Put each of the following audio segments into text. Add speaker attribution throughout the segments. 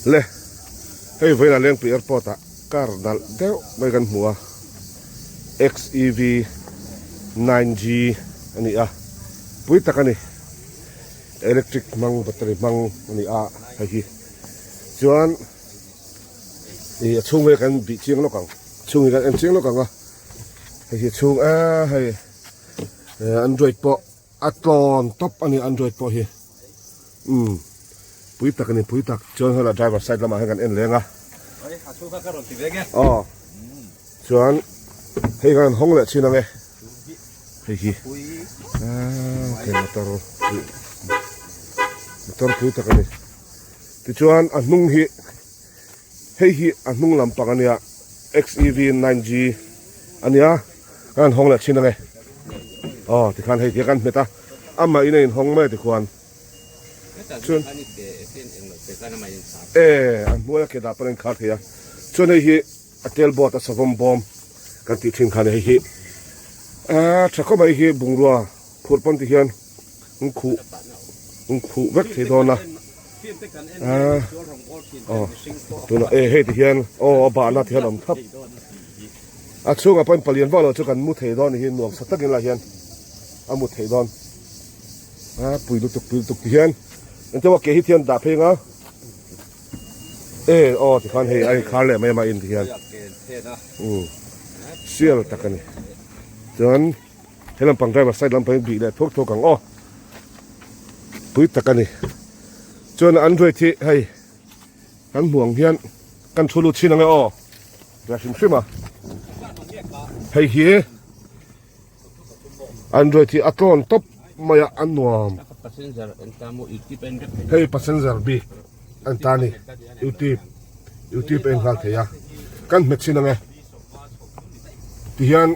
Speaker 1: Le hei vawiinah Lengpui airport ah car nalh deuh mai kan hmu a XEV 9G a ni a pui tak a ni electric hmang battery hmang a ni a hei hi chuan ih a chhung hi kan bih chiang lawk ang a chhung hi kan en chiang lawk ang a hei hi a chhung eee hei android pawh. A tlawn tawp a ni android pawh hi umm pui tak a ni pui tak chuan helai driver side lamah hian kan en leng a aw chuan hei kan hawng leh chin ange hei hi aaa motor motor pui tak a ni tichuan a hnung hi hei hi a hnung lampang a nia xev 9g a nia kan han hawng leh thin ange aw tikhan hei tia kan hmet a amah in a inhawng mai tikhuan chuan e a hnuaia ke dah pawn a inkhar thei a chuan hei hi a tel board a savawm bawm kan tih thin kha a ni hei hi a tha khawp mai hi bungrua phurh pawn ti hian an khuh an khuh vek thei dawn a aw tunah e hei ti hian aw a bahna ti hian a awm thap a chhungah pawhin palian vak lo chu kan mu thei dawn ni hi nuam sa takin lah hian a mu thei dawn a pui lutuk pui lutuk ti hian engtin emaw ke hi thian dah phei anga e aw ti khan hei a inkhar leh mai a mah in ti hian um sial tak a ni chuan. He lampang driver side lampang hi bih leh thuk thuk ang aw. Pui tak a ni. Chuan Android hi hei kan hmuh ang hian kan thu lut thin ang e aw. Ria hrim hrim a. Hei hi Android hi a tlawn tawp mai a a nuam. Hei passenger bik an ta ni. YouTube YouTube a en nghal thei a. Kan hmet thin ang e. Tihian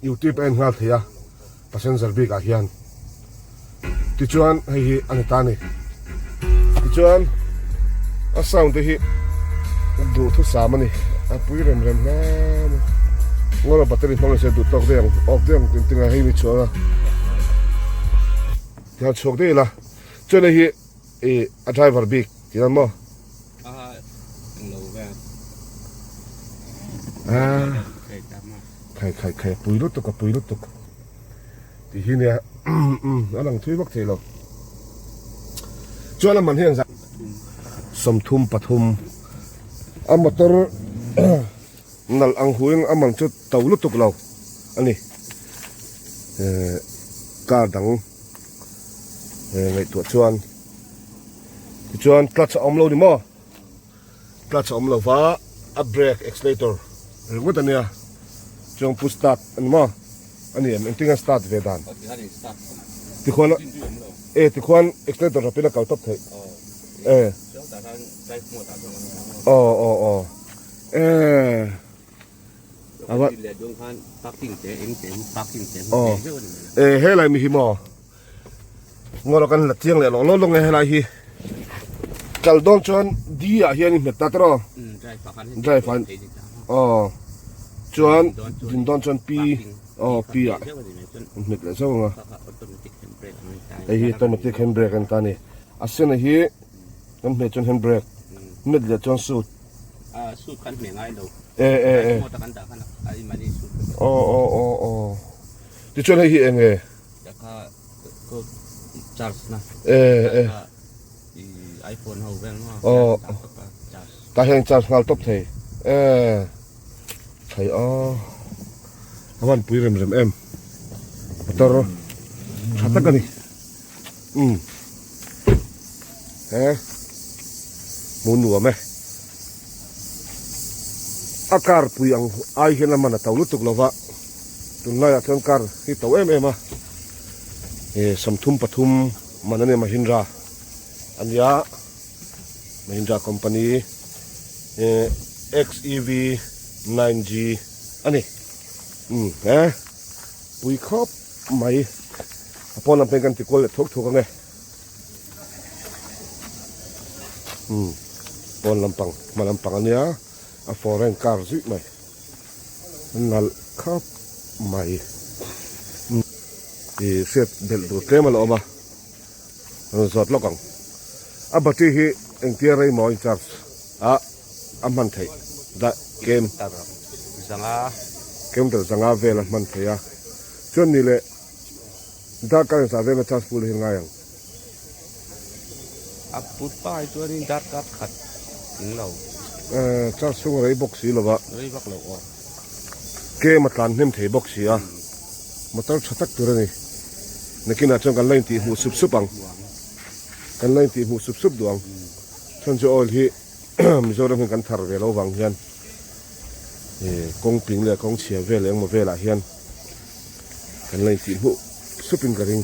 Speaker 1: youtube a en nghal thei a passenger bik ah hian tichuan hei hi a ni ta a ni tichuan a sound te hi duhthusam a ni a pui rem rem hle mai ngaw battery hmang nise duh tawk daih ang off daih ang engtin nge hei ni chhuak a tihian chhuak daih ila chuan hei hi ih a driver bik tih ang maw. Khai khai khai a pui lutuk a pui lutuk tih hi nia a lang thui vak thei lo chuan a man hian 33 a motor nalh ang huin a man chu to lutuk lo a ni car dang ngaihtuah chuan tichuan clutch a awm lo ni maw. Clutch a awm lo va, a brake accelerator ringawt a nia, chuan push start a ni maw? A ni em? Engtin nge start ve dan? Tikhuan e tikhuan accelerator rapin a kal tawp theih e aw aw aw e ava aw e helai mi hi maw? Ngawrh kan la chiang leh lawk lawk lawk nge helai hi kal dawn chuan D ah hian i hmet ta tawh drive ah aw chuan din dawn chuan P aw P ah i hmet leh zauh ang a hei hi automatic hand brake a ni ta a ni a sen hi kan hmeh chuan hand brake hmet leh chuan suit e e e aw aw aw aw tichuan hei hi eng nge. Tah hian charge nghal tawp thei e thei a a van pui rem rem em motor tha tak a ni um he hmuh nuam e a car pui ang ai hian a man a to lutuk lova. Tunlaiah chuan car hi to em em a, eh 33 man a nia Mahindra a nia, Mahindra company eh XEV 9G a ni umm he pui khawp mai a pawn lam phei kan ti kual leh thuak thuak ang e umm pawn lampang hma lampang a nia a foreign car zuih mai. Nalh khap mai ih hriat belh tur tlem a la awm a rawn zawt lawk ang a battery hi. Engtia rei maw in charge a a hman theih dah kem
Speaker 2: zanga
Speaker 1: kilometer zanga vel a hman theih a chuan ni leh darkar engzah vel a charge full hi ngai ang.
Speaker 2: A put pa hi chuanin darkar khat tling lo.
Speaker 1: Charge chhung a rei bawk si lo va.
Speaker 2: Rei vak lo aw.
Speaker 1: Kem a tlan hnem thei bawk si a motor tha tak tur a ni nakinah chuan kan la intihhmuh sup sup ang. Kan la intih hmuh sup sup duh ang. Chhan chu oil hi Mizoram hian kan thar ve lo vang hian kawng ping leh kawng chhia vel engmaw velah hian kan la intih hmuh sup in ka ring.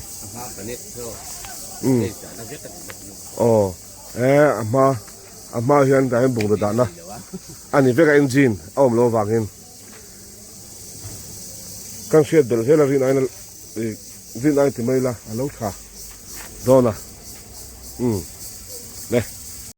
Speaker 1: Aw e a hma a hma hian tah hian bungraw dahna a ni vek a engine a awm loh avangin kan hriat belh zel a rin aiin rin ai ti mai ila a lo tha. Dawn a umm le.